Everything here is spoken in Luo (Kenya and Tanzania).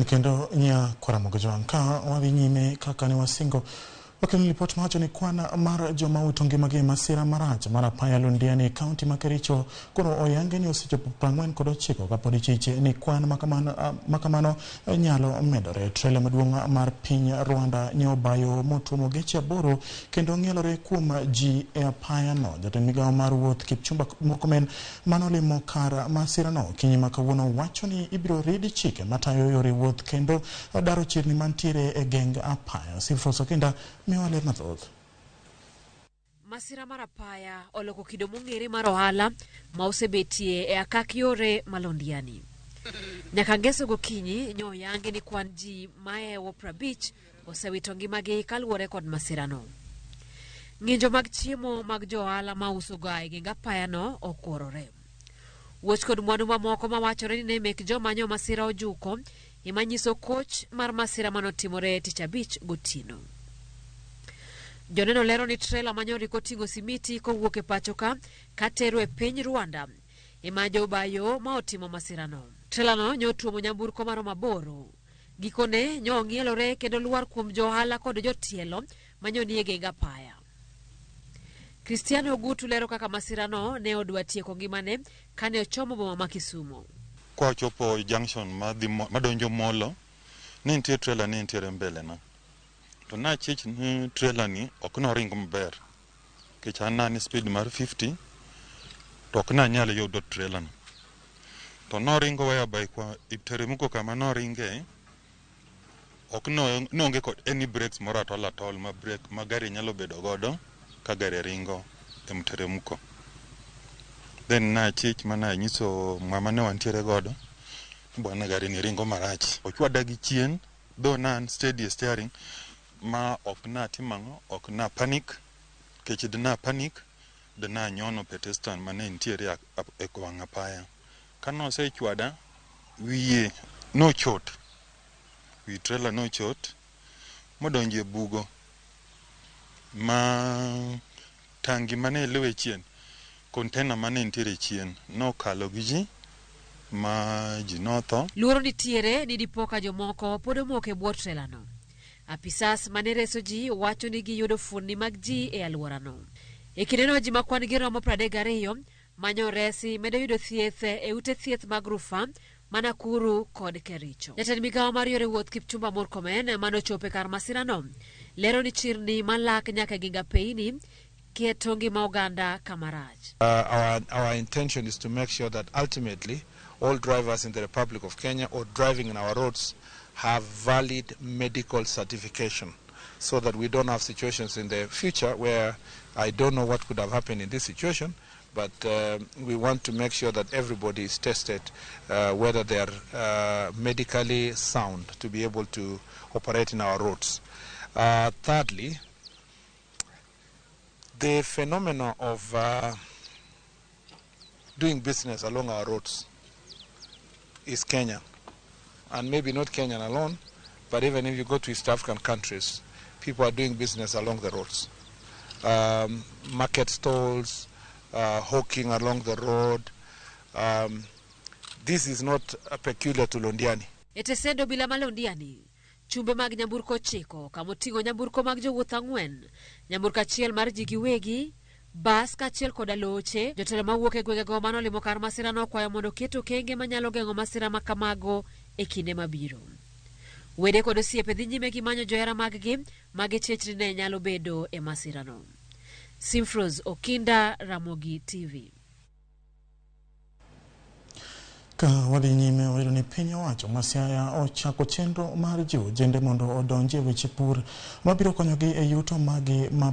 Kendo nya Kwaramogo Jwang' ka wadhi nyime kaka ne wasingo wakelo ripot mawacho ni kwan mar joma owito ngimagi e masira marach mar apaya Londiani e kaunti ma Kericho koro oyange ni osechopo 49 kapod ichiche ni kwan makamano nyalo medore. Trela maduong' mar piny Rwanda ne obayo motuomo geche 8 kendo ng'ielore kuom ji e apayano. Jatend migawo mar wuoth Kipchumba Murkomen manolimo kar masirano okinyi ma kawuono wacho ni ibiro rid chike matayo yore wuoth kendo daro chirni mantiere e geng apaya. Silfos Okinda miyowa ler mathoth. Masira mar apaya oloko kido mong'ere mar ohala ma osebetie e akak yore ma Londiani. Nyaka ngeso gokinyi nyo oyangi ni kwan ji maewo 50 osewito ngimagi kaluwore kod masirano. Ng'injo mag chiemo mag jo ohala ma uso ga e geng apayano okworore. Wuoch kod mwandu mamoko mawachore ni ne mek joma nyo masira ojuko ema nyiso koch mar masira manotimore tich abich gotieno. Joneno lero ni trela manyori koting'o simiti kowuok e pacho ka katero e piny Rwanda ema jobayo ma otimo masirano. Trelano nyo otuomo nyamburko maromo 8. Gikone nyo ong'ielore kendo lwar kuom jo ohala kod jotielo manyo nie geng apaya. Cristiano Ogutu lero kaka masirano ne odwa tieko ngimane kane ochomo boma ma Kisumu. Kwa ochopo junction madonjo Molo, ne nitie trailer ne nitiere mbele na. To nachich ni trailer ni ok noring maber. Nikech an nani speed mar 50 to ok nanyal yudo trailer no. To noringo whereby kwa iteremko kama noringe ok noonge kod any brakes moro at all at all ma brake ma gari nyalo bedo godo ka gari ringo e mteremko. Then nachich mana nyiso ng'ama ne wantiere godo bwana gari ni ringo marach. Ochwada gi chien though na an steady e steering ma ok natimo ang'o, ok na panic nikech dina panic dina nyono pedestrian mane nitiere e wang' apaya. Kane osechwada wiye nochot, wi trailer nochot modonjo e bugo ma tangi mane luwe chien, container mane nitiere chien nokalo gi ji ma ji notho. Luoro nitiere ni dipo ka jomoko pod omoko e bwo trailer no. Apisas mane reso ji wacho ni giyudo fuondni mag ji e alworano. E kindeno ji ma kwan gi romo 32 manyo resi medo yudo thieth e ute thieth mag rufaa ma Nakuru kod Kericho. Jatend migawo mar yore wuoth Kipchumba Murkomen manochopo e kar masirano lero ni chirni malak nyaka e geng apeini keto ngima oganda kama rach. Our intention is to make sure that ultimately all drivers in the Republic of Kenya or driving in our roads have valid medical certification, so that we don't have situations in the future where I don't know what could have happened in this situation, but we want to make sure that everybody is tested, whether they are medically sound to be able to operate in our roads. Thirdly, the phenomenon of doing business along our roads is Kenyan. And maybe not Kenyan alone, but even if you go to East African countries, people are doing business along the roads. Market stalls, hawking along the road. This is not peculiar to Londiani. E tesend obila ma Londiani, chumbe mag nyamburko 9 kamoting'o nyamburko mag jowuoth 4, nyamburko achiel mar ji giwegi, bas kaachiel koda loche. Jotelo mawuok e gwengego manolimo kar masirano okwayo mondo oket okenge manyalo geng'o masira ma kamago e kinde mabiro. Wede kod osiepe dhi nyime gi manyo johera maggi ma gichich ni ne nyalo bedo e masirano. Simfros Okinda, Ramogi TV. Ka wadhi nyime wayudo ni piny owacho ma Siaya ochako chenro mar jiwo ojende mondo odonji e weche pur mabiro konyogi e yuto magi ma